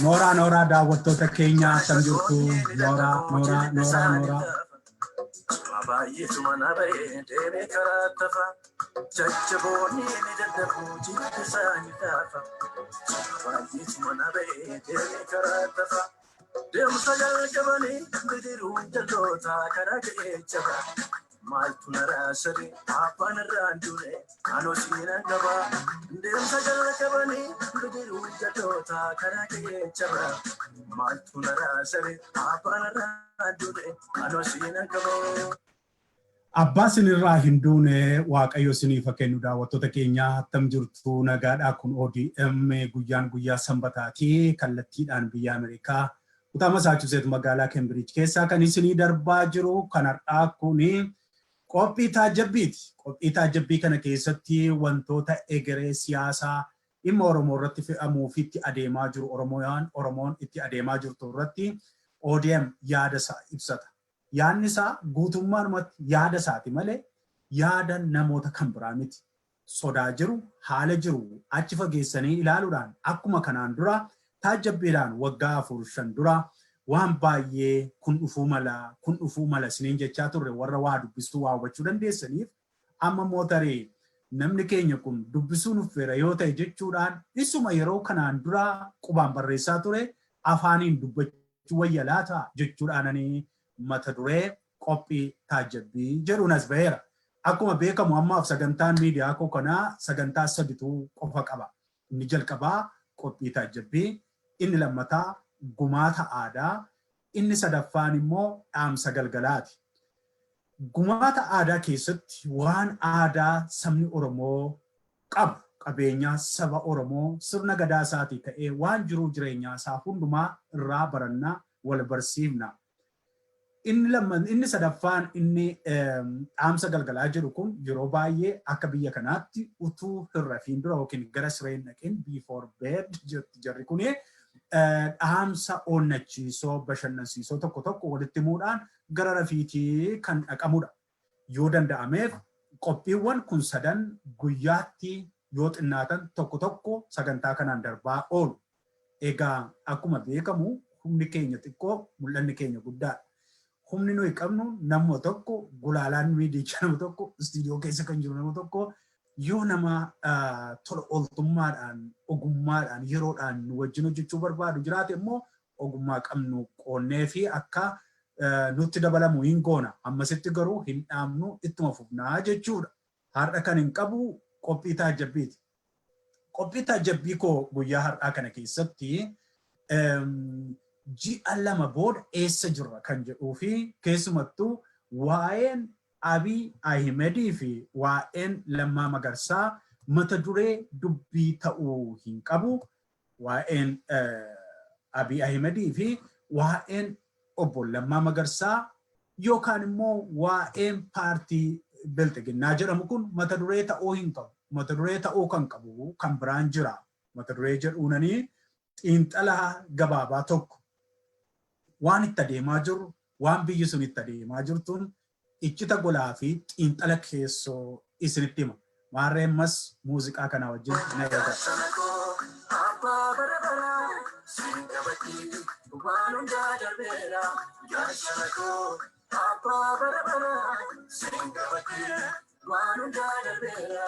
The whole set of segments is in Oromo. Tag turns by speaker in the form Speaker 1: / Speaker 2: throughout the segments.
Speaker 1: Nooraa, nooraa, daawwattoota keenya, akkam jirtu? Nooraa, nooraa, nooraa, nooraa.
Speaker 2: Baay'eetu mana ba'ee deemee karaa tafa. Jajjaboonni ni dadhabu jilbi isaanii taafa. Baay'eetu mana ba'ee deemee karaa tafa. Deemsa jalqabanii bidiruun jalloota karaa ga'ee jaba. Maaltu na raasare abbaan irraan dure anoo siina qaba. Deemsa jalqabanii bidiruun jalloota karaa ga'ee jaba. Maaltu na raasare abbaan irraan dure anoo siina qaba.
Speaker 1: Abbaa isinirraa hin duune Waaqayyo isiniif haa kennu. Daawwattoota keenya, attam jirtu? Nagaadhaa? Kun ODM, guyyaan guyyaa sanbataati, kallattiidhaan biyya Ameerikaa kutaa Masaachuseet magaalaa Keembiriij keessaa kan isinii darbaa jiru. Kan har'aa kuni qophii taajjabbiiti. Qophii taajjabbii kana keessatti wantoota egeree siyaasaa dhimma Oromoo irratti fe'amuu fi itti adeemaa jiru, Oromoon itti adeemaa jirtu irratti ODM yaada isaa ibsata. Yaadni isaa guutummaanumatti yaada isaati malee yaada namoota kan biraa miti. Sodaa jiru, haala jiru achi fageessanii ilaaluudhaan, akkuma kanaan dura taajjabbiidhaan waggaa 4, 5 dura waan baay'ee kun dhufuu mala, kun dhufuu mala isiniin jechaa turre, warra waa dubbisuu, waa hubachuu dandeessaniif, amma immoo tarii namni keenya kun dubbisuu nuffeera yoo ta'e jechuudhaan, isuma yeroo kanaan dura qubaan barreessaa ture afaaniin dubbachuu wayya laata jechuudhaananii mata duree qophii taajjabbii jedhuun as baheera. Akkuma beekamu ammaaf sagantaan miidiyaa koo kanaa sagantaa saditu qofa qaba. Inni jalqabaa qophii taajjabbii, inni lammataa gumaata aadaa, inni sadaffaan immoo dhaamsa galgalaati. Gumaata aadaa keessatti waan aadaa sabni Oromoo qabu, qabeenya saba Oromoo, sirna gadaa isaatii ka'ee waan jiruu jireenyaa isaa hundumaa irraa barannaa, wal barsiifna. Inni lamma, inni sadaffaan, inni dhaamsa galgalaa jedhu kun yeroo baay'ee akka biyya kanaatti utuu hin rafiin dura yookiin gara sireen dhaqin, before bed jetti jarri kuni, dhaamsa onnachiisoo, bashannansiisoo tokko tokko walitti himuudhaan gara rafiitii kan dhaqamudha. Yoo danda'ameef qophiiwwan kun sadan guyyaatti yoo xinnaatan tokko tokko sagantaa kanaan darbaa oolu. Egaa akkuma beekamu humni keenya xiqqoo, mul'anni keenya guddaadha. Humni nuyi qabnu namuma tokko, gulaalaan miidiyichaa nama tokko, istiidiyoo keessa kan jiru nama tokko, yoo nama tola ooltummaadhaan, ogummaadhaan, yeroodhaan nu wajjin hojjechuu barbaadu jiraate immoo ogummaa qabnu qoonnee fi akka nutti dabalamu hin goona. Ammasitti garuu hin dhaabnu, ittuma fufnaa jechuudha. Har'a kan hin qabu qophii taajjabbiiti. Qophii taajjabbii koo guyyaa har'aa kana keessatti ji'a 2 booda eessa jirra kan jedhuu fi keessumattuu waa'een Abiy Ahimedii fi waa'een Lammaa Magarsaa mata duree dubbii ta'uu hin qabu. Waa'een Abiy Ahimedii fi waa'een obbo Lammaa Magarsaa yookaan immoo waa'een paartii Bilxiginnaa jedhamu kun mata duree ta'uu hin qabu. Mata duree ta'uu kan qabu kan biraan jira. Mata duree jedhuunanii xiinxala gabaabaa tokko waan itti adeemaa jirru, waan biyyi sun itti adeemaa jirtuun iccita golaa fi xiinxala keessoo isinitti hima. Maarree ammas muuziqaa kanaa wajjin na eegaa.
Speaker 2: Gaachana koo abbaa bara baraa siin qabadhee waan hundaa darbeera. Gaachana koo abbaa bara baraa siin qabadhee waan hundaa darbeera.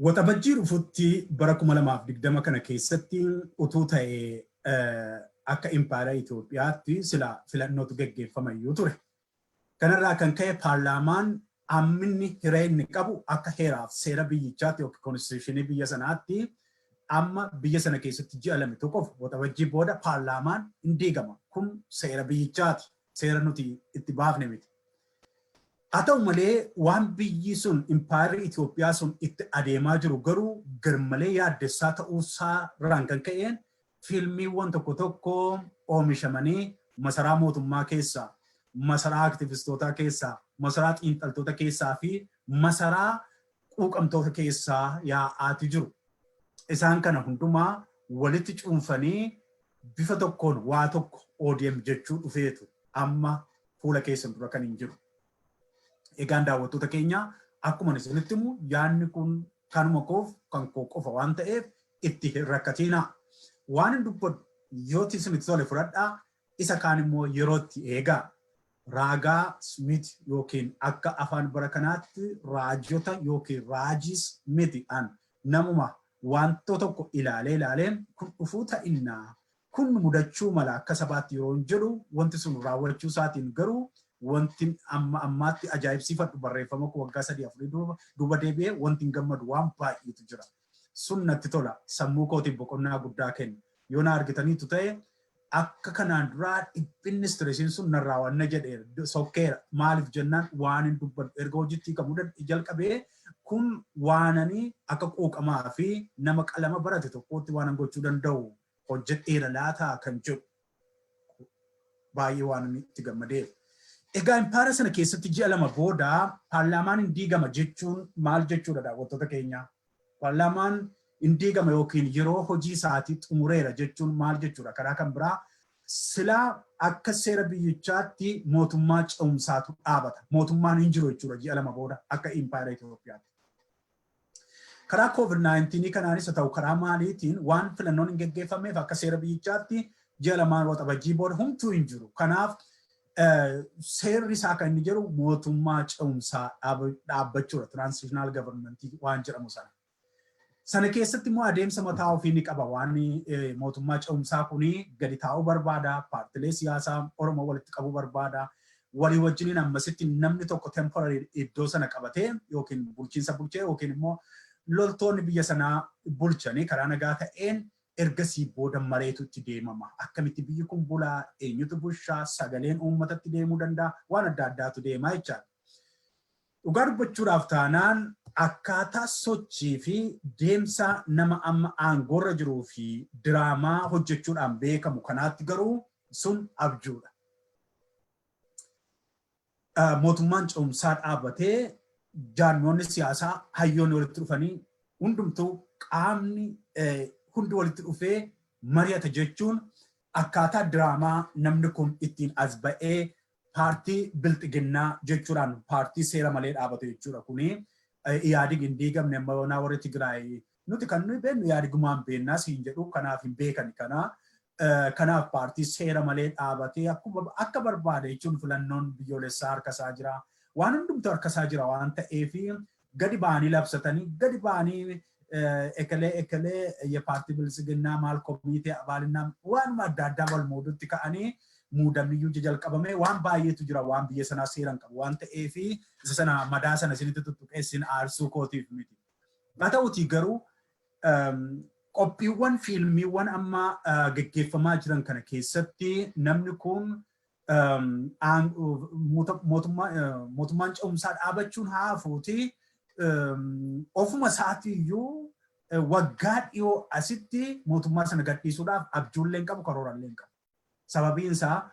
Speaker 1: Waxabajjii dhufutti bara 2020 kana keessatti utuu ta'e akka impaayera Itoophiyaatti sila filannootu geggeeffama iyyuu ture. Kanarraa kan ka'e paarlaamaan amminni hiree inni qabu akka heeraaf seera biyyichaatti yookiin konstituushinii biyya sanaatti amma biyya sana keessatti ji'a 2 tokkoof, waxabajjii booda paarlaamaan hin diigama. Kun seera biyyichaati. Seera nuti itti baafne miti. Haa ta'u malee waan biyyi sun, impaayerri Itoophiyaa sun itti adeemaa jiru garuu garmalee yaaddessaa ta'uusaa irraan kan ka'een fiilmiiwwan tokko tokko oomishamanii masaraa mootummaa keessaa, masaraa aktivistootaa keessaa, masaraa xiinxaltoota keessaa fi masaraa quuqamtoota keessaa yaa'aati jiru. Isaan kana hundumaa walitti cuunfanii bifa tokkoon waa tokko ODM jechuu dhufeetu amma fuula keessan dura kan hin jiru. Egaan daawwattoota keenya, akkuma isinitti himu yaadni kun Kanuma koof kan koo qofa waan ta'eef itti hin rakkatiinaa. Waan hin dubbadhu yoo isinitti tole fudhadhaa, isa kaan immoo yerootti eegaa. Raagaa miti yookiin akka afaan bara kanaatti raajota yookiin raajiis miti, an namuma wantoota tokko ilaalee ilaalee kun dhufuu ta'innaa, kun mudachuu mala akka sabaatti yeroo hin jedhu wanti sun raawwachuu isaatiin garuu wanti amma ammaatti ajaa'ibsiifadhu barreeffama koo waggaa 3 4 duuba deebi'ee wanti hin gammadu waan baay'eetu jira. Sun natti tola, sammuu kootiif boqonnaa guddaa kenna. Yoo na argitaniitu ta'e akka kanaan duraa dhiphinni, stressiin sun narraa wanna jedhee sokkeera. Maaliif jennaan waan hin dubbadhu erga hojiitti hiikamuu jalqabee kun waananii akka quuqamaa fi nama qalama barate tokkootti waan gochuu danda'u hojjedheera laataa kan jedhu baay'ee waan itti gammadeef. Egaa impaara sana keessatti ji'a 2 booda paarlaamaan hin diigama jechuun maal jechuudha, daawwattoota keenyaa? Paarlaamaan hin diigama yookiin yeroo hojii isaatii xumureera jechuun maal jechuudha? Karaa kan biraa silaa akka seera biyyichaatti mootummaa ce'umsaatu dhaabata. Mootummaan hin jiru jechuudha ji'a 2 booda akka impaayera Itoophiyaatti. Karaa COVID-19 kanaanis haa ta'u karaa maaliitiin waan filannoon hin geggeeffameef akka seera biyyichaatti ji'a 2n Waxabajjii booda humtuu hin jiru. Kanaaf seerri isaa kan inni jedhu mootummaa ce'umsaa dhaabbachuudha. Transitional government waan jedhamu sana. Sana keessatti immoo adeemsa mataa ofii ni qaba. Waan mootummaa ce'umsaa kuni gadi taa'uu barbaada. Paartilee siyaasaa Oromoo walitti qabuu barbaada. Walii wajjiniin ammasitti namni tokko temporary iddoo sana qabatee yookiin bulchiinsa bulchee yookiin immoo loltoonni biyya sanaa bulchanii karaa nagaa ta'een ergasii booda mareetu itti deemama. Akkamitti biyyi kun bulaa, eenyutu bulchaa, sagaleen uummatatti deemuu danda'a, waan adda addaatu deemaa jechaadha. Dhugaa dubbachuudhaaf taanaan akkaataa sochii fi deemsa nama amma aangoorra jiruu fi diraamaa hojjechuudhaan beekamu kanaatti garuu sun abjuudha. Mootummaan ce'umsaa dhaabbatee jaarmiyoonni siyaasaa hayyoonni walitti dhufanii hundumtuu qaamni hundi walitti dhufee mari'ata jechuun akkaataa diraamaa namni kun ittiin as ba'ee paartii Bilxiginnaa jechuudhaan paartii seera malee dhaabate jechuudha kuni. Iyaadig hin diigamne, amma yoonaa warri Tigraay nuti kan nuyi beeknu Iyaadigumaan beennaa siin jedhu, kanaaf hin beekani kana. Kanaaf paartii seera malee dhaabatee akkuma akka barbaade jechuun filannoon biyyoolessaa harka isaa jira. Waan hundumtu harka isaa jira waan ta'eef gadi ba'anii labsatanii gadi ba'anii ekelee ekelee የፓርቲ ብልጽግና maal komitee abaalinaa waanuma adda addaa wal muudutti ka'anii muudamniyyuu jalqabame waan baay'eetu jira, waan biyya sanaa seeran qabu waan ta'eef isa sana madaa sana isinitti tuttuqee isin aarsuu kootiif miti. Haa ta'utii garuu qophiiwwan fiilmiiwwan amma geggeeffamaa jiran kana keessatti namni kun mootummaan ce'umsaa dhaabachuun haa hafuuti ofuma isaatiiyyuu waggaa dhiyoo asitti mootummaa sana gadhiisuudhaaf abjuullee hin qabu, karoorallee hin qabu. Sababiin isaa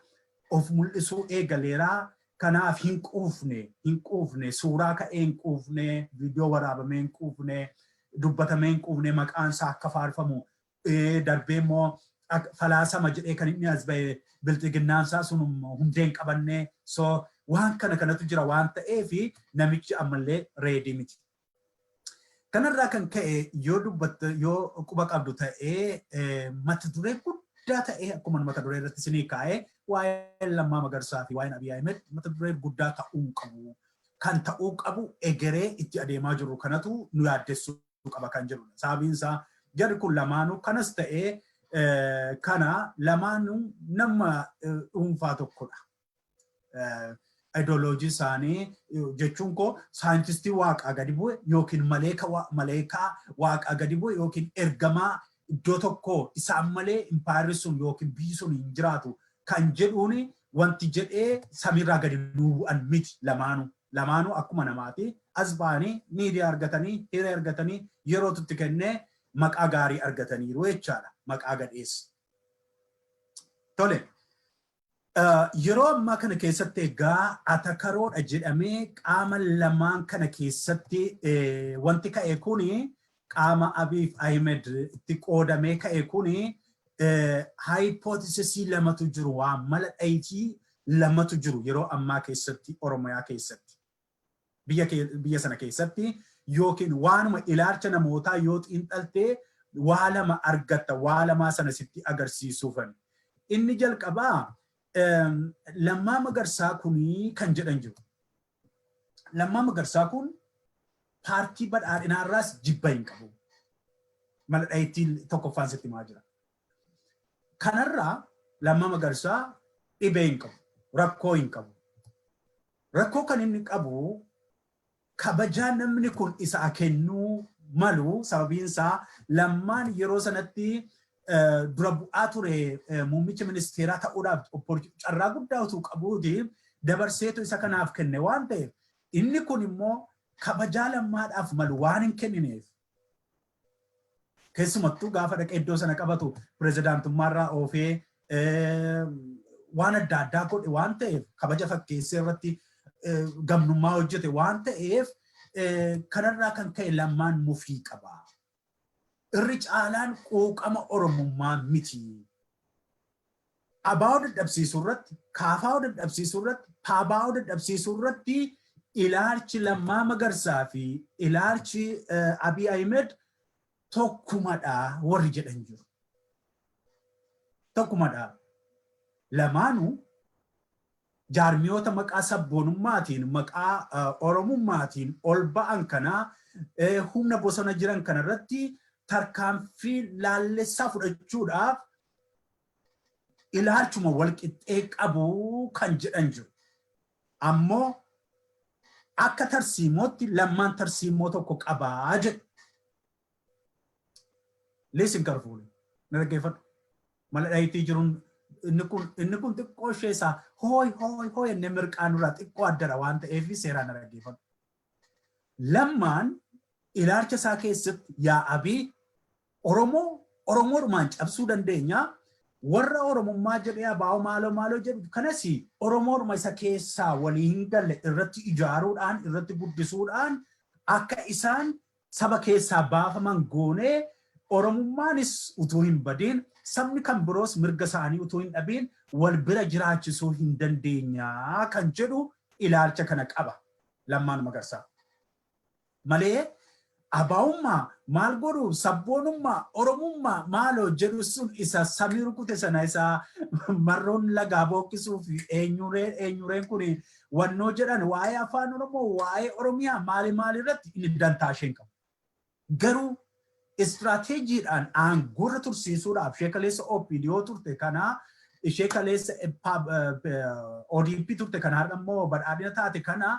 Speaker 1: of mul'isuu eegaleeraa. Kanaaf hin quufne, hin quufne, suuraa ka'ee hin quufne, viidiyoo waraabamee hin quufne, dubbatamee hin quufne, maqaan isaa akka faarfamu darbee immoo falaasama jedhee kan inni as ba'e bilxiginnaan isaa sun hundee hin qabanne. So waan kana kanatu jira waan ta'eef namichi ammallee ready miti. Kanarraa kan ka'e yoo dubbatte, yoo quba qabdu ta'ee, mata duree guddaa ta'ee akkuma mata duree irratti isinii kaa'ee waa'een Lammaa Magarsaa fi waa'een Abiy Ahmed mata duree guddaa ta'uu qabu. Kan ta'uu qabu egeree itti adeemaa jirru kanatu nu yaaddessuu qaba kan jedhudha. Sababiin isaa jarri kun lamaanuu kanas ta'ee kana lamaanuu nama dhuunfaa tokkodha. Ideoloojii isaanii jechuun koo saayintistii waaqaa gadi bu'e yookiin maleekaa waaqaa gadi bu'e yookiin ergamaa iddoo tokko isaan malee impaayerri sun yookiin biyyi sun hin jiraatu kan jedhuun wanti jedhee samiirraa gadi nuu bu'an miti lamaanuu. Lamaanuu akkuma namaati as ba'anii miidiyaa argatanii, hiree argatanii, yerootu itti kennee maqaa gaarii argataniiru jechaadha. Maqaa gadheessa. Tole. Yeroo ammaa kana keessatti egaa atakaroodha jedhamee qaama lamaan kana keessatti wanti ka'e kuni qaama Abiif Ahmed itti qoodamee ka'e kuni hypothesisii lamatu jiru, waan mala dhayitii lamatu jiru yeroo ammaa keessatti Oromiyaa keessatti. Biyya sana keessatti yookiin waanuma ilaalcha namootaa yoo xiinxaltee waa lama argatta, waa lamaa sana sitti agarsiisuufan. Inni jalqabaa Lammaa Magarsaa kunii kan jedhan jiru. Lammaa Magarsaa kun paartii badhaadhinaarraas jibba hin qabu. Mala dhahiitti tokkoffaan sitti himaa jira. Kanarraa Lammaa Magarsaa dhibee hin qabu. Rakkoo hin qabu. Rakkoo kan inni qabu kabajaa namni kun isaa kennuu malu, sababiin isaa Lammaan yeroo sanatti dura bu'aa ture, muummicha ministeeraa ta'uudhaaf carraa guddaa utuu qabuuti dabarseetu isa kanaaf kenne waan ta'eef, inni kun immoo kabajaa Lammaadhaaf malu waan hin kennineef, keessumattuu gaafa dhaqee iddoo sana qabatu pirezidaantummaarraa oofee waan adda addaa godhe waan ta'eef, kabaja fakkeessee irratti gamnummaa hojjete waan ta'eef, kanarraa kan ka'e Lammaan mufii qaba. Irri caalaan quuqama Oromummaa miti. ABO dadhabsiisuu irratti, KFO dadhabsiisuu irratti, PABO dadhabsiisuu irratti ilaalchi Lammaa Magarsaa fi ilaalchi Abiy Ahmed tokkumadha warri jedhan jiru. Tokkumadha. Lamaanuu jaarmiyoota maqaa sabboonummaatiin, maqaa Oromummaatiin ol ba'an kanaa humna bosona jiran kanarratti tarkaanfii laallessaa fudhachuudhaaf ilaalchuma walqixxee qabu kan jedhan jiru. Ammoo akka tarsiimootti Lammaan tarsiimoo tokko qabaa jedhu. Listen carefully. Na dhaggeeffadhu. Mala dhahiitii jiruun inni kun xiqqoo ishee isaa hooy hooy hooy inni mirqaanurraa xiqqoo addadha waan ta'eef seeraan na dhaggeeffadhu. Lammaan ilaalcha isaa keessatti yaa Abii, Oromoo Oromoodhumaan cabsuu dandeenya. Warra Oromummaa jedhee abaa'oo maaloo maaloo jedhu kanas Oromoodhuma isa keessaa walii hin galle irratti ijaaruudhaan, irratti guddisuudhaan akka isaan saba keessaa baafaman goonee, Oromummaanis utuu hin badiin, sabni kan biroos mirga isaanii utuu hin dhabiin wal bira jiraachisuu hin dandeenya kan jedhu ilaalcha kana qaba Lammaan Magarsaa. Malee abaa'ummaa maal godhu, sabboonummaa Oromummaa maaloo jedhu sun isa samii rukute sana, isa marroon lagaa booqqisuu fi eenyureen eenyureen kun wannoo jedhan, waa'ee afaan Oromoo, waa'ee Oromiyaa maali maali irratti inni dantaa isheen qabu. Garuu istiraateejiidhaan aangoorra tursiisuudhaaf ishee kaleessa OPDO turte kana, ishee kaleessa ODP turte kana, har'a immoo badhaadhina taate kana,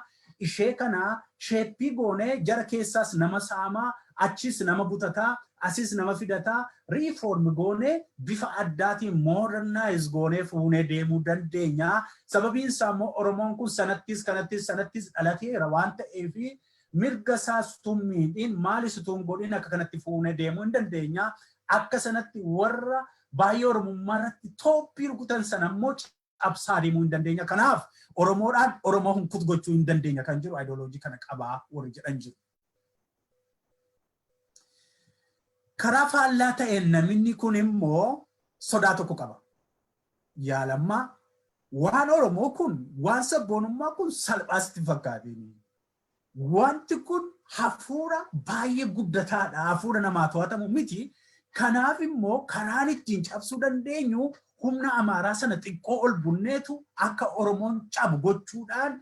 Speaker 1: ishee kana shape goonee jara keessaas nama saamaa, achis nama butataa, asis nama fidataa, reform goonee bifa addaatiin modernize goonee fuunee deemuu dandeenya. Sababiin isaa immoo Oromoon kun sanattis kanattis sanattis dhalateera waan ta'eef, mirga isaas utuu miidhiin, maalis utuu hin godhin akka kanatti fuunee deemuu hin dandeenya. Akka sanatti warra baay'ee Oromummaa irratti tooppii rukutan sana immoo cabsaa deemuu hin dandeenya. Kanaaf Oromoodhaan Oromoo hunkut gochuu hin dandeenya kan jiru ayidooloojii kana qabaa warri jedhan jiru. Karaa faallaa ta'een namni kun immoo sodaa tokko qaba. Yaa Lammaa, waan Oromoo kun, waan sabboonummaa kun salphaasti fakkaatiin. Wanti kun hafuura baay'ee guddataadha. Hafuura namaa to'atamu miti. Kanaaf immoo karaan ittiin cabsuu dandeenyu humna Amaaraa sana xiqqoo ol bunneetu akka Oromoon cabu gochuudhaan,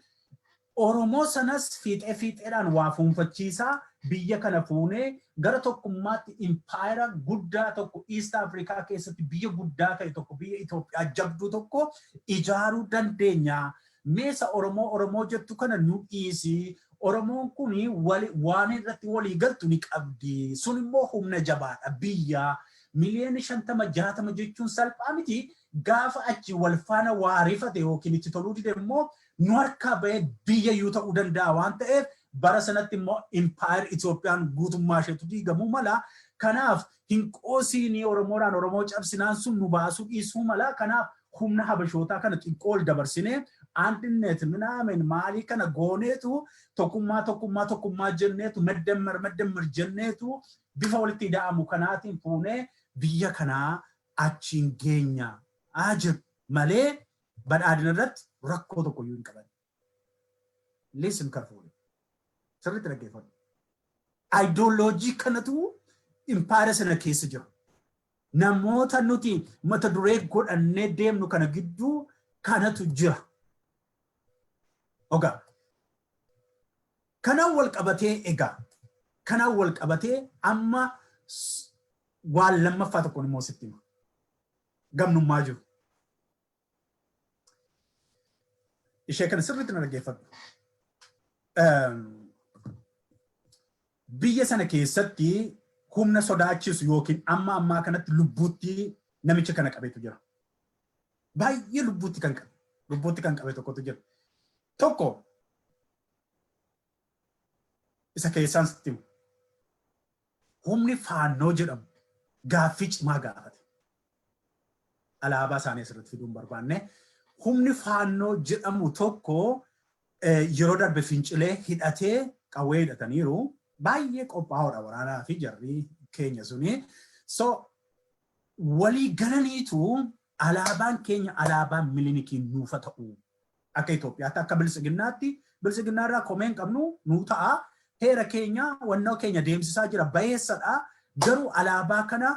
Speaker 1: Oromoo sanas fiixee fiixeedhaan waa fuunfachiisaa biyya kana fuunee gara tokkummaatti impaayera guddaa tokko, East Africa keessatti biyya guddaa ta'e tokko, biyya Itoophiyaa jabduu tokko ijaaruu dandeenya. Meesa Oromoo Oromoo jettu kana nu dhiisi. Oromoon kun waan irratti walii galtu ni qabdi. Sun immoo humna jabaadha. Biyya miliyoona 50 60 jechuun salphaa miti. Gaafa achi wal faana waarifate yookiin itti toluu dide immoo nu harkaa bahee biyya iyyuu ta'uu danda'a waan ta'eef, bara sanatti immoo impaayar Itoophiyaan guutummaa isheetu diigamuu mala. Kanaaf hin qoosiinii, Oromoodhaan Oromoo cabsinaan sun nu baasuu dhiisuu mala. Kanaaf humna Habashootaa kana xiqqoo ol dabarsinee አንድነት ምናምን maalii kana gooneetu, tokkummaa tokkummaa tokkummaa jenneetu, መደመር መደመር jenneetu, bifa walitti ida'amu kanaatiin fuunee biyya kanaa achiin geenya jedhu malee badhaadhina irratti rakkoo tokko iyyuu hin qaban. Listen carefully. Sirriitti dhaggeeffadhu. Ayidooloojii kanatu impaayera sana keessa jira. Namoota nuti mata duree godhannee deemnu kana gidduu kanatu jira. Ogaa. Kanaan wal qabatee, egaa kanaan wal qabatee amma waan lammaffaa tokkoon immoo sitti hima. Gamnummaa jiru. Ishee kana sirriitti na dhaggeeffadhu. Biyya sana keessatti humna sodaachisu yookiin amma ammaa kanatti lubbuutti namicha kana qabetu jira. Baay'ee lubbuutti kan qabe. Lubbuutti kan qabe tokkotu jira. Tokko isa keessaan sitti himu. Humni Faannoo jedhamu gaaffii cimaa gaafate. Alaabaa isaanii asirratti fiduu hin barbaanne. Humni Faannoo jedhamu tokko yeroo darbe fincilee hidhatee, qawwee hidhataniiru. Baay'ee qophaa'oodha waraanaa fi jarri keenya suni. So walii galaniitu alaabaan keenya alaabaa Milinikiin nuufa ta'u. Akka Itoophiyaatti, akka Biltsiginnaatti, Biltsiginnaa irraa komee hin qabnu, nuu ta'a. Heera keenya, wannoo keenya deemsisaa jira, bayeessadha. Garuu alaabaa kana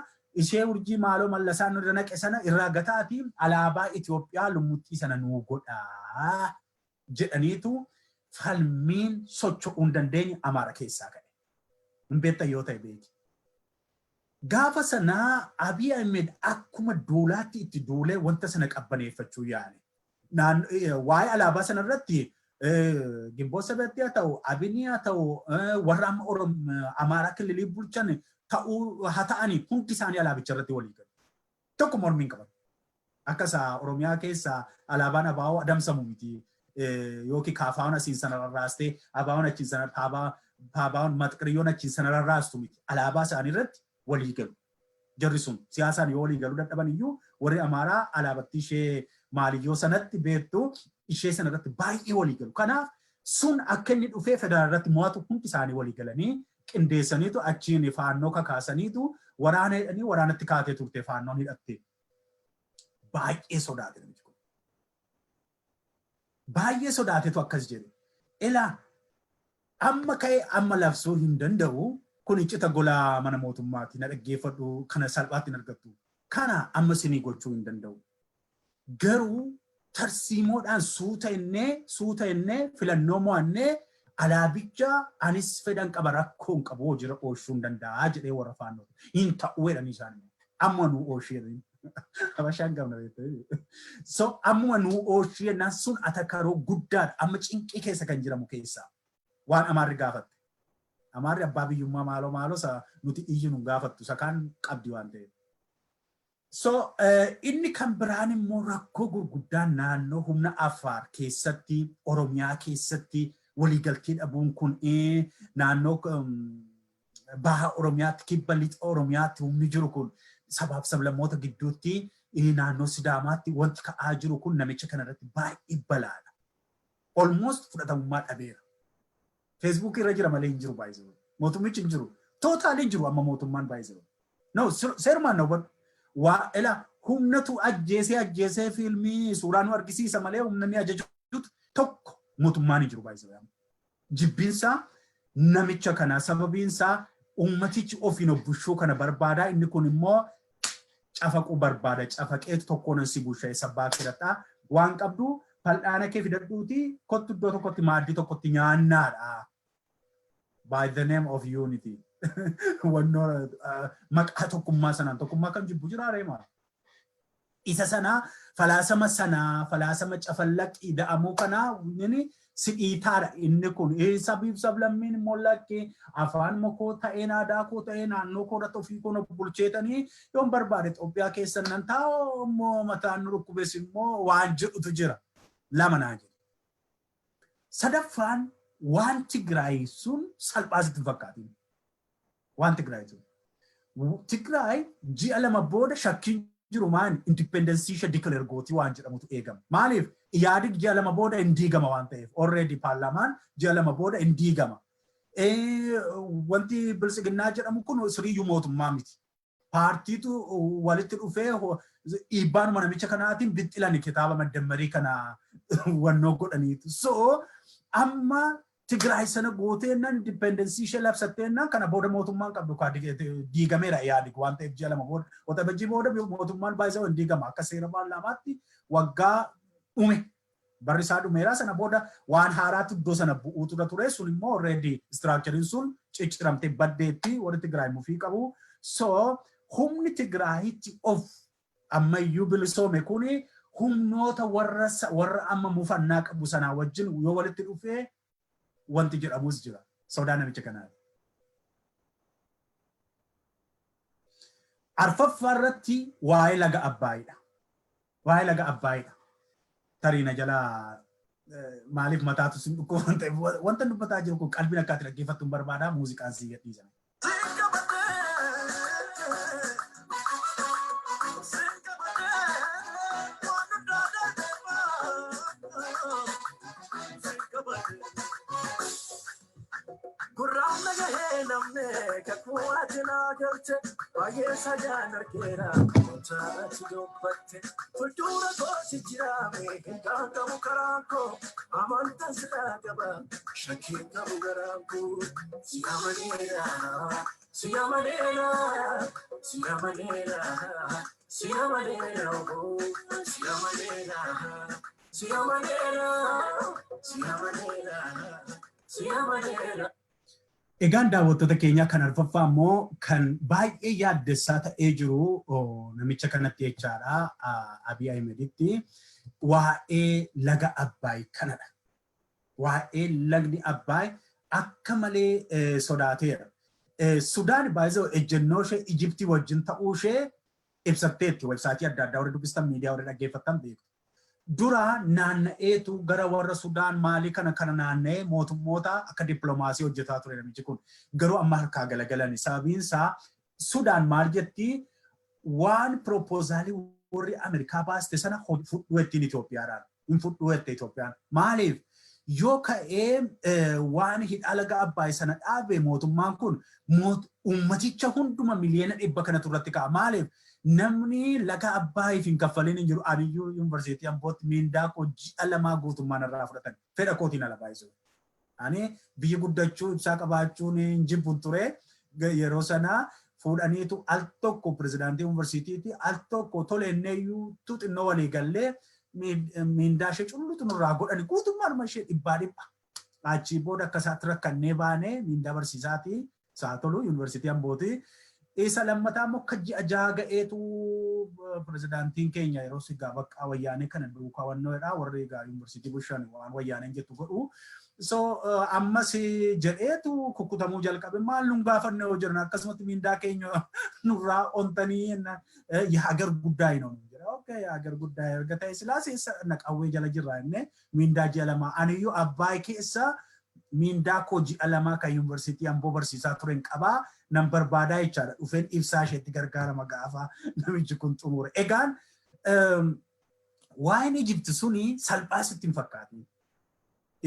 Speaker 1: ishee urjii maaloo Mallasaan nurra naqe sana irraa gataati alaabaa Itoophiyaa lummuxxii sana nuu godhaa jedhaniitu falmiin socho'uu hin dandeenye Amaara keessaa ka'e. Hin beektan yoo ta'e beeki. Gaafa sana Abiy Ahmed akkuma duulaatti itti duulee wanta sana qabbaneeffachuu yaale. Waa'ee alaabaa sana irratti Ginboot Sabatti haa ta'u, Abinii haa ta'u, warra amma Amaaraa kililii bulchan ta'uu haa ta'anii, hundi isaanii alaabicha irratti walii galu. Tokko mormii hin qaban. Akka isaa Oromiyaa keessa alaabaan ABO adamsamu miti. Yookiin KFO'n asiin sana rarraastee, ABO'n achiin sana, PABO'n maxqiriyyoon achiin sana rarraastu miti. Alaabaa isaanii irratti walii galu. Jarri sun siyaasaan yoo walii galuu dadhaban iyyuu, warri Amaaraa alaabattii ishee maaliyyoo sanatti beektu, ishee sana irratti baay'ee walii galu. Kanaaf sun akka inni dhufee federaal irratti mo'atu hundi isaanii walii galanii qindeessaniitu achiin Faannoo kakaasaniitu waraana hidhanii waraanatti kaatee turte Faannoon hidhatte. Baay'ee sodaate namichi kun. Baay'ee sodaatetu akkas jedhe. Elaa, amma ka'ee amma labsuu hin danda'u. Kun iccita golaa mana mootummaati. Na dhaggeeffadhu, kana salphaatti hin argattu. Kana amma isinii gochuu hin danda'u. Garuu tarsiimoodhaan suuta innee suuta innee filannoo mo'annee alaabicha anis fedhan qaba, rakkoo hin qabu, hojiirra oolchuu hin danda'a jedhee warra Faannoo. Hin ta'u jedhanii isaan. Amma nuu oolchii jedhanii. Habashaan gamna beektu. So ammuma nuu oolchii jennaan sun atakaroo guddaadha. Amma cinqii keessa kan jiramu keessaa. Waan Amaarri gaafatte. Amaarri abbaa biyyummaa maaloo maaloo isa nuti iyyinu hin gaafattu, isa kaan qabdi waan ta'eef. So inni kan biraan immoo rakkoo gurguddaan naannoo humna Affaar keessatti, Oromiyaa keessatti waliigaltee dhabuun kun, naannoo baha Oromiyaatti, kibba lixa Oromiyaatti humni jiru kun, sabaaf sablammoota gidduutti, naannoo Sidaamaatti wanti ka'aa jiru kun namicha kanarratti baay'ee balaadha. Almost fudhatamummaa dhabeera. Facebook irra jira malee hin jiru baay'ee. Mootummichi hin jiru. Totally hin jiru amma mootummaan baay'ee. No, seerumaan na hubadhu. Waa ela humnatu ajjeesee ajjeesee fiilmii suuraa nu argisiisa malee humna ni ajajutu tokko mootummaan hin jiru baay'ee. Jibbinsaa namicha kana, sababiinsaa uummatichi ofiin of bushuu kana barbaada. Inni kun immoo cafaquu barbaada. Cafaqeetu tokkoon si busha, sabbaa fidadhaa. Waan qabdu fal'aana kee fidadhuuti kottu, iddoo tokkotti maaddii tokkotti nyaannaadha. By the name of unity. Wannoo maqaa tokkummaa sanaan, tokkummaa kan jibbu jira reema. Isa sanaa, falaasama sanaa, falaasama cafallaqii da'amuu kanaa inni si dhiitaadha. Inni kun sabiif sablammiin immoo lakkee afaan koo ta'een, aadaa koo ta'ee, naannoo koo irratti ofii koo bulcheetanii yoon barbaade Itoophiyaa keessa nan taa'u immoo mataan nu dhukkubes immoo waan jedhutu jira. Lama naa jedhe. Sadaffaan waan Tigraay sun salphaa sitti hin fakkaatin. Waan Tigraay sun. Tigraay ji'a 2 booda shakkiin jiru maal independence ishee declare gootii waan jedhamutu eegama. Maaliif? Yaadig ji'a 2 booda hin diigama waan ta'eef. Already paarlaamaan ji'a 2 booda hin diigama. Wanti Biltsiginnaa jedhamu kun siriyyuu mootummaa miti. Paartiitu walitti dhufee dhiibbaanuma namicha kanaatiin bixxilani kitaaba maddammarii kana wannoo godhaniitu. So amma Tigraay sana gooteennan, independence ishee labsatteennan, kana booda mootummaan qabdu diigameera yaadi waan ta'eef, ji'a 2 booda, Waxabajjii booda mootummaan baay'isee hin diigama. Akka seera paarlaamaatti waggaa dhume, barri isaa dhumeera. Sana booda waan haaraatu iddoo sana bu'uutu ture. Sun immoo already structurein sun cicciramtee baddeetti. Warri Tigraay mufii qabu. So humni Tigraayitti of ammayyuu bilisoome kuni humnoota warra amma mufannaa qabu sanaa wajjin yoo walitti dhufee wanti jedhamus jira. Sodaa namicha kanaati. Arfaffaa irratti waa'ee laga Abbaayidha. Waa'ee laga Abbaayidha. Tarii na jalaa maaliif mataatu sin dhukkuba waan ta'eef, wanta dubbataa jiru kun qalbiin akka ati dhaggeeffattu hin barbaada, muuziqaan sii gadhiisa.
Speaker 2: Gurraan dhagahee namni kakuu ati naa galte, baay'ee sajaan argeera wanta ati dubbatte. Fuuldura kooti jiraame hin danda'amu karaan koo, amantaan sirraa qaba, shakkiin qabu garaan koo. Si amaneera, si amaneera, si amaneera, si amaneera, si amaneera, si amaneera, si amaneera, si amaneera.
Speaker 1: Egaan daawwattoota keenya, kan arfaffaa immoo kan baay'ee yaaddessaa ta'ee jiru namicha kanatti jechaadha, Abiy Ahimeditti, waa'ee laga Abbaay kanadha. Waa'ee lagni Abbaay akka malee sodaateera. Sudaan baay'ee ejjennoo ishee Ijiptii wajjin ta'uu ishee ibsatteetti. Website adda addaa warri dubbistan, miidiyaa warri dhaggeeffattan beektu. Dura naanna'eetu gara warra Sudaan maalii kana naanna'ee mootummoota akka dippiloomaasii hojjetaa ture namichi kun. Garuu amma harkaa galagalani. Sababiin isaa Sudaan maal jetti? Waan proposal warri Ameerikaa baaste sana fudhuu ittiin Itoophiyaadhaan. Hin fudhuu jette Itoophiyaan. Maaliif? Yoo ka'ee waan hidha laga Abbaay sana dhaabe, mootummaan kun uummaticha hunduma miliyoona 100 kanatu irratti ka'a. Maaliif? Namni laga Abbaayiif hin kaffaliin hin jiru. Aniyyuu yuunivarsiitii Ambootti miindaa koo ji'a 2 guutummaan irraa fudhatan. Fedha kootiin ala baay'isu. Ani biyyi guddachuu, ibsaa qabaachuun hin jibbuun ture. Yeroo sana fuudhaniitu al tokko pirezidaantii yuunivarsiitiiti al tokko tole inneeyyuu xinnoo walii gallee miindaa ishee cullutu nurraa godhani, guutummaadhuma ishee dhibbaa dhibba. Achii booda akka isaatti rakkannee baanee miindaa barsiisaatii isaa tolu yuunivarsiitii Ambooti. Isa lammataa immoo akka ji'a 6 ga'eetu pirezidaantiin keenya yeroo sigaa bakka wayyaanee kana duukaa wannoodha, warri egaa yuunivarsiitii bushan waan wayyaaneen jettu godhu. So ammas jedheetu kukkutamuu jalqabe. Maal nun gaafanne yoo jiran akkasumatti miindaa keenya nurraa ontanii የሀገር ጉዳይ ነው jedha. Okay, የሀገር ጉዳይ erga ta'e silaas naqawwee jala jirra innee miindaa ji'a 2, aniyyuu Abbaay keessa miindaa koo ji'a 2 kan yuunivarsiitii Amboo barsiisaa turen qabaa nan barbaadaa jechaadha. Dhufeen ibsaa isheetti gargaarama gaafa namichi kun xumure. Egaan waa'een Ijipti suni salphaa sitti hin fakkaatin.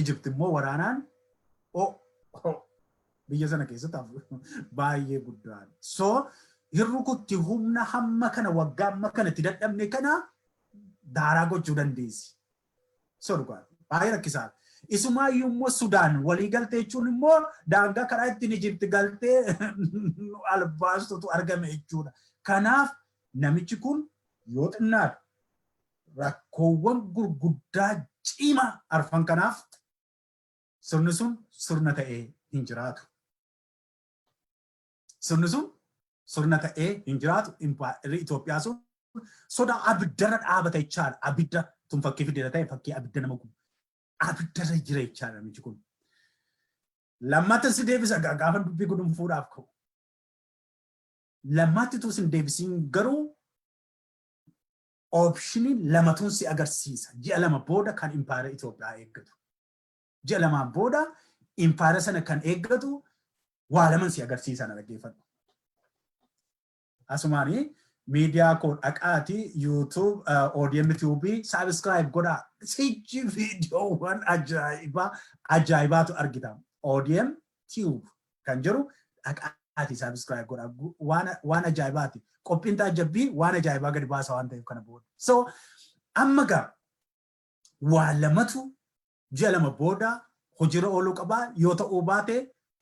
Speaker 1: Ijipti immoo waraanaan biyya sana keessatti baay'ee guddaadha. So hirrukutti humna hamma kana waggaa hamma kana itti dadhabne kana daaraa gochuu dandeessi. So dhugaa baay'ee rakkisaadha. Isumaayyuu immoo Sudaan walii galtee jechuun immoo daangaa karaa ittiin Ijipti galtee albaastutu argame jechuudha. Kanaaf namichi kun yoo xinnaadha rakkoowwan gurguddaa cimaa arfan kanaaf sirni sun sirna ta'ee hin jiraatu. Sirni sun sirna ta'ee hin jiraatu. Impaayerri Itoophiyaa sun sodaa abiddarra dhaabata jechaadha. Abidda tun fakkii fidee ta'e, fakkii abidda nama gubu. Abiddarra jira jechaadha namichi kun. Lammata si deebisa gaafa dubbii gudunfuudhaaf ka'u. Lammaatti tu sin deebisiin garuu option lamatuun si agarsiisa. Ji'a 2 booda kan impaayera Itoophiyaa eeggatu. Ji'a 2n booda impaayera sana kan eeggatu waa laman si agarsiisa, na dhaggeeffadhu. Asumaanii miidiyaa koo dhaqaati YouTube ODM Tube subscribe godhaa. Sichi viidiyoowwan ajaa'ibaa ajaa'ibaatu argita. ODM Tube kan jedhu dhaqaati subscribe godhaa. Waan ajaa'ibaati. Qophiin taajjabbii waan ajaa'ibaa gadi baasa waan ta'eef kana booda. So amma gaa waa lamatu ji'a 2 booda Hojiirra ooluu qabaa. Yoo ta'uu baate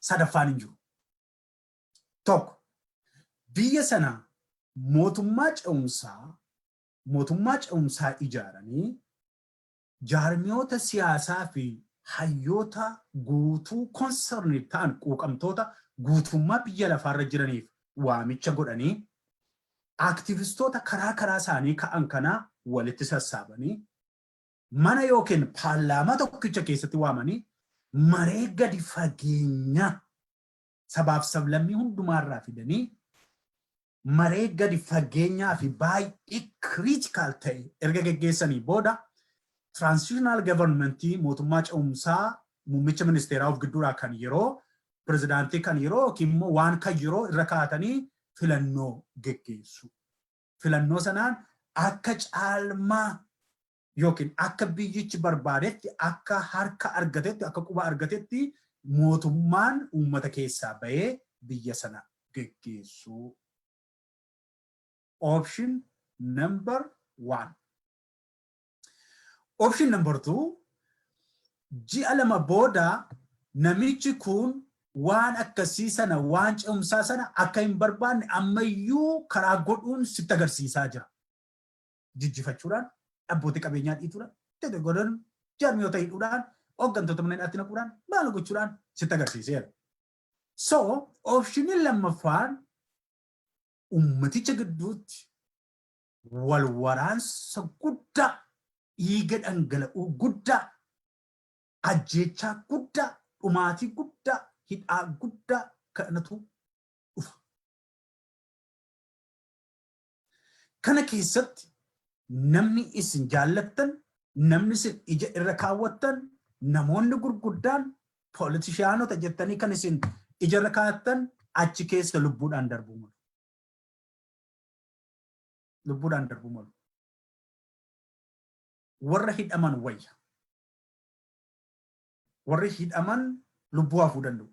Speaker 1: sadaffaan hin jiru. Tokko, biyya sana mootummaa ce'umsaa ijaaranii jaarmiyoota siyaasaa fi hayyoota guutuu concerned ta'an, quuqamtoota guutummaa biyya lafaarra jiraniif waamicha godhanii, aktivistoota karaa karaa isaanii ka'an kanaa walitti sassaabanii, mana yookiin paarlaamaa tokkicha keessatti waamanii, maree gadi fageenya sabaaf sablammii hundumaarraa fidanii, maree gadi fageenyaa fi baay'ee critical ta'e erga geggeessanii booda, transitional governmentii, mootummaa ce'umsaa, muummicha ministeeraa of gidduudhaa kan yeroo, pirezidaantii kan yeroo yookiin immoo waan kan yeroo irra kaa'atanii filannoo geggeessu. Filannoo sanaan akka caalmaa yookiin akka biyyichi barbaadetti, akka harka argatetti, akka quba argatetti mootummaan uummata keessaa bahee biyya sana geggeessuu. Option number one. Option number two, ji'a 2 booda namichi kun waan akkasii sana, waan ce'umsaa sana akka hin barbaanne ammayyuu karaa godhuun sitti agarsiisaa jira. Jijjifachuudhaan, abbootii qabeenyaa dhiituudhaan, godhan, jaarmiyoota hidhuudhaan, hooggantoota mana hidhaatti naquudhaan, maal gochuudhaan sitti agarsiiseera. So, optioniin lammaffaan ummaticha gidduutti wal waraansa guddaa, dhiiga dhangala'uu guddaa, ajjeechaa guddaa, dhumaatii guddaa, hidhaa guddaa kanatu dhufa. Kana keessatti namni isin jaallattan, namni isin ija irra kaawwattan, namoonni gurguddaan politicianota jettanii kan isin ija irra kaawwattan achi keessa lubbuudhaan darbuu malu. Lubbuudhaan darbuu malu. Warra hidhaman wayya. Warri hidhaman lubbuu hafuu danda'u.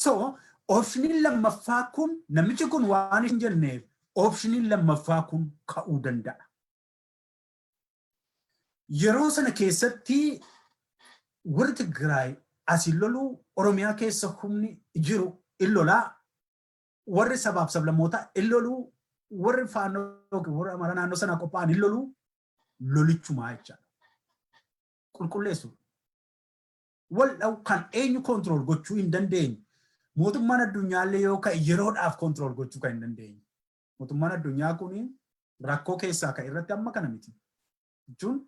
Speaker 1: So, optioniin lammaffaa kun, namichi kun waan hin jenneef, optioniin lammaffaa kun ka'uu danda'a. Yeroo sana keessatti warri Tigraay asiin loluu, Oromiyaa keessa humni jiru in lolaa, warri sabaaf sablammootaa in loluu, warri faannoo yookiin warri Amaaraa naannoo sanaa qophaa'an in loluu, lolichumaa jechaadha. Qulqulleessu. Wal dha'u kan eenyu control gochuu hin dandeenye. Mootummaan addunyaallee yoo ka'e yeroodhaaf control gochuu kan hin dandeenye. Mootummaan addunyaa kun rakkoo keessaa ka'e irratti amma kana miti. Jechuun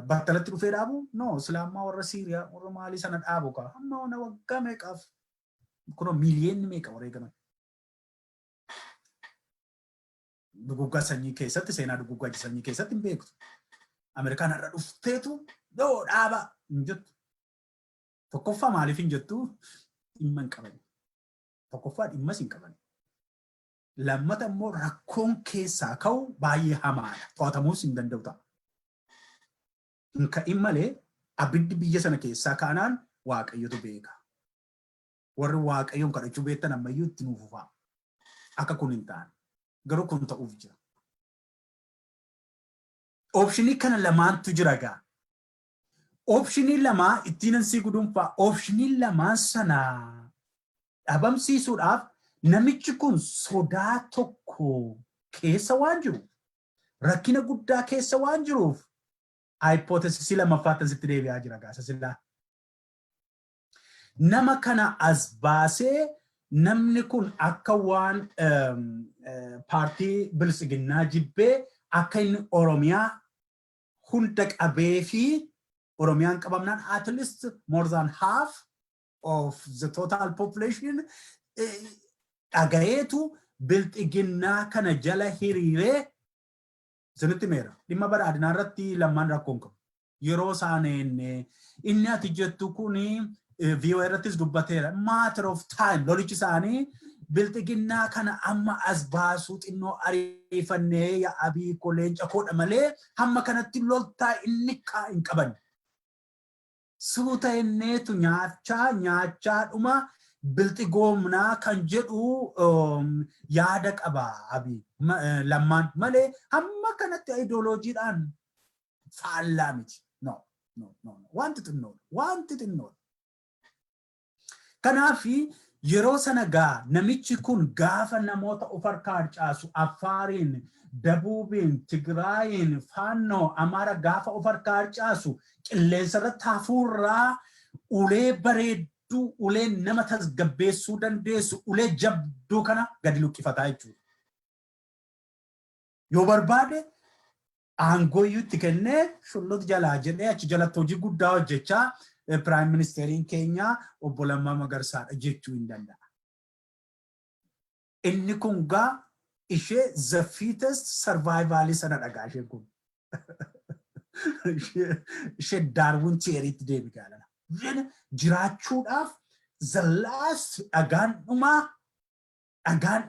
Speaker 1: battalatti dhufee dhaabu no, islaamaa warra Siiriyaa, warra maalii sana dhaabu kaa hamma wana waggaa meeqaaf kunoo miiliyoonni meeqa wareegaman. Duguggaa sanyii keessatti, seenaa duguggaa sanyii keessatti hin beektu. Ameerikaan har'a dhufteetu yoo dhaaba hin jettu. Tokkoffaa maaliif hin jettu? Dhimma hin qaban. Tokkoffaa dhimmas hin qaban. Lammata immoo rakkoon keessaa ka'u baay'ee hamaadha. To'atamuus hin danda'u ta'a. Hin ka'in malee abiddi biyya sana keessaa kaanaan Waaqayyotu beeka. Warri Waaqayyoon kadhachuu beektan ammayyuu itti nuuf fufaa. Akka kun hin taane. Garuu kun ta'uuf jira. Optionii kana lamaantu jira gaa. Optionii lamaa ittiin ansii gudunfaa. Optionii lamaan sana dhabamsiisuudhaaf namichi kun sodaa tokko keessa waan jiru, rakkina guddaa keessa waan jiruuf, hypothesisii lammaffaatti asitti deebi'aa jira gaasa silaa. Nama kana as baasee namni kun akka waan paartii Biltsiginnaa jibbee, akka inni Oromiyaa hunda qabee fi Oromiyaan qabamnaan at least more than half of the total population dhagayeetu Bilxiginnaa kana jala hiriiree isinitti meera. Dhimma badhaadhinaa irratti lammaan rakkoon qabu. Yeroo isaan inni ati jettu kuni VOA irrattis dubbateera. Matter of time lolichi isaanii Bilxiginnaa kana amma as baasuu xinnoo ariifannee yaa Abii koo, leenca koodha malee hamma kanatti loltaa inni hin qaban. Suuta inneetu nyaachaa nyaachaa dhuma bilxigoomnaa kan jedhu yaada qaba Abii lammaan malee hamma kanatti ideologydhaan faallaa miti. No. No, no, no. Wanti xinnoodha. Wanti xinnoodha. Kanaafi yeroo sana gaa namichi kun gaafa namoota of harkaa harcaasu, Affaariin, Dabuubiin, Tigraayiin, Faannoo, Amaara gaafa of harkaa harcaasu, qilleensa irratti hafuurraa ulee bareedduu, ulee nama tasgabbeessuu dandeessu, ulee jabduu kana gadi luqqifataa jechuudha. Yoo barbaade aangoo iyyuu itti kennee shullot jalaa jedhee achi jalatti hojii guddaa hojjechaa prime ministeriin keenya obbo Lammaa Magarsaadha jechuu hin danda'a. Inni kun gaa ishee the fittest survival sana dhagaa isheen kun. Ishee Darwin theorytti deebi gaalana. Jiraachuudhaaf the last dhagaan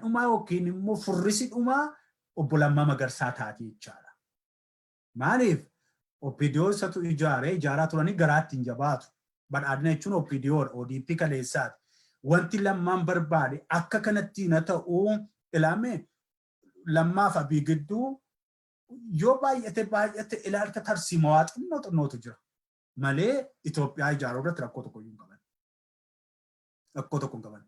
Speaker 1: dhumaa yookiin immoo furrisi dhumaa obbo Lammaa Magarsaa taati jechaadha. Maaliif? OPDO isatu ijaaree ijaaraa turanii garaatti hin jabaatu. Badhaadhina jechuun OPDO, ODP kaleessaati. Wanti Lammaan barbaade akka kanatti na ta'uu ilaame. Lammaaf Abii gidduu yoo baay'ate baay'ate ilaalcha tarsiimawaa xinnoo xinnootu jira. Malee Itoophiyaa ijaaruu irratti rakkoo tokko iyyuu hin qaban. Rakkoo tokko hin qaban.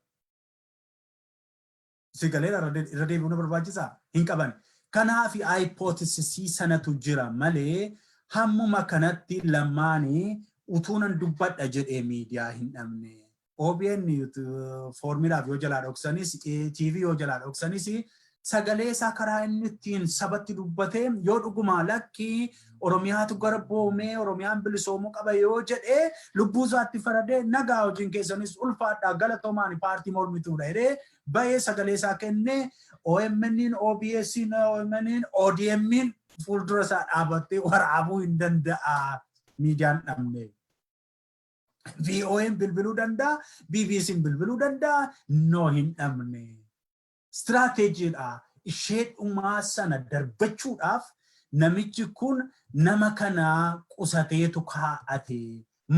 Speaker 1: Si galee irra deebi'uu na barbaachisaa? Hin qaban. Kanaaf hypothesisii sanatu jira malee hammuma kanatti Lammaanii utuu nan dubbadha jedhee miidiyaa hin dhabne. OBN foormiidhaaf yoo jalaa dhoksanis, TV yoo jalaa dhoksanis, sagalee isaa karaa inni ittiin sabatti dubbatee, yoo dhugumaa lakkii Oromiyaatu gara boomee Oromiyaan bilisoomuu qaba yoo jedhee lubbuu isaatti faradee, nagaa hojiin keessanis ulfaadhaa galatoomaan paartii mormituudha jedhee bahee sagalee isaa kennee, OMN, OBS, OMN, ODM fuuldura isaa dhaabattee waraabuu hin danda'a, miidiyaan dhabne. VOM bilbiluu danda'a, BBC'n bilbiluu danda'a, no, hin dhabne. Istiraateejiidha. Ishee dhumaa sana darbachuudhaaf namichi kun nama kanaa qusateetu kaa'ate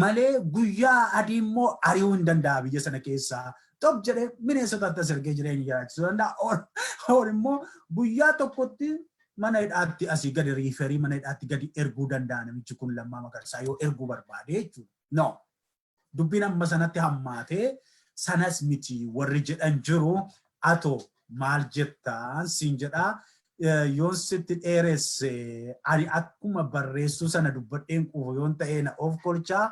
Speaker 1: malee guyyaa adii immoo ari'uu hin danda'a biyya sana keessaa. Top jedhee Minnesotaatti as ergee jireenya jiraachisuu danda'a. Or immoo guyyaa tokkotti mana hidhaatti asii gadi refer mana hidhaatti gadi erguu danda'a namichi kun Lammaa Magarsaa yoo erguu barbaade jechuudha. No. Dubbiin amma sanatti hammaatee sanas miti warri jedhan jiru. Atoo maal jettaan siin jedhaa? Yoon sitti dheeresse, ani akkuma barreessuu sana dubbadheen quufu yoon ta'ee na of kolchaa.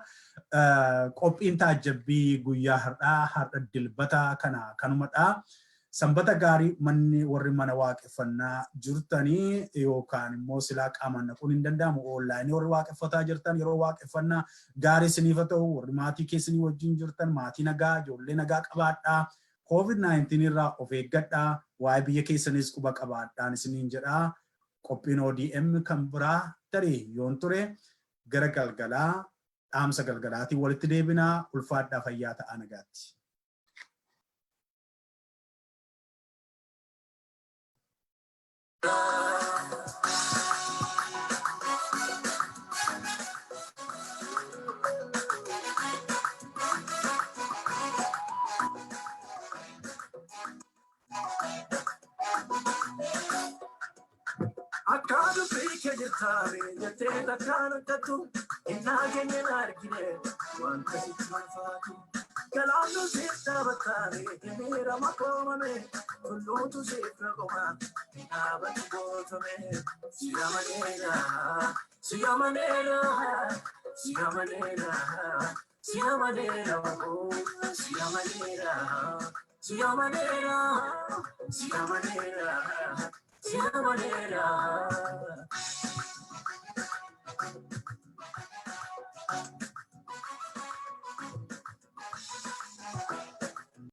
Speaker 1: Qophiin taajjabbii guyyaa har'aa, har'a Dilbata kana kanumadha. Sanbata gaarii. Manni warri mana waaqeffannaa jirtanii yookaan immoo silaa qaamaan dhaquun hin danda'amu, onlineii warri waaqeffataa jirtan yeroo waaqeffannaa gaarii isiniif haa ta'u. Warri maatii keessanii wajjin jirtan maatii nagaa, ijoollee nagaa qabaadhaa. COVID-19 irraa of eeggadhaa. Waa'ee biyya keessanis quba qabaadhaan isiniin jedhaa. Qophiin ODM kan biraa tarii yoon ture gara galgalaa dhaamsa galgalaatiin walitti deebinaa. Ulfaadhaa, fayyaa ta'aa, nagaatti.
Speaker 2: Akka dubbii kee jirtaame jettee takkaan hojjettu innaa keenya na argine wanta sitti ulfaatu. Galaannu siif dhaabattaame hiriira makoomame, tulluutu siif raqoma dhaabatu gootame. Si amaneera, si amaneera, si amaneera, si amaneera, si amaneera, si amaneera, si amaneera, si amaneera.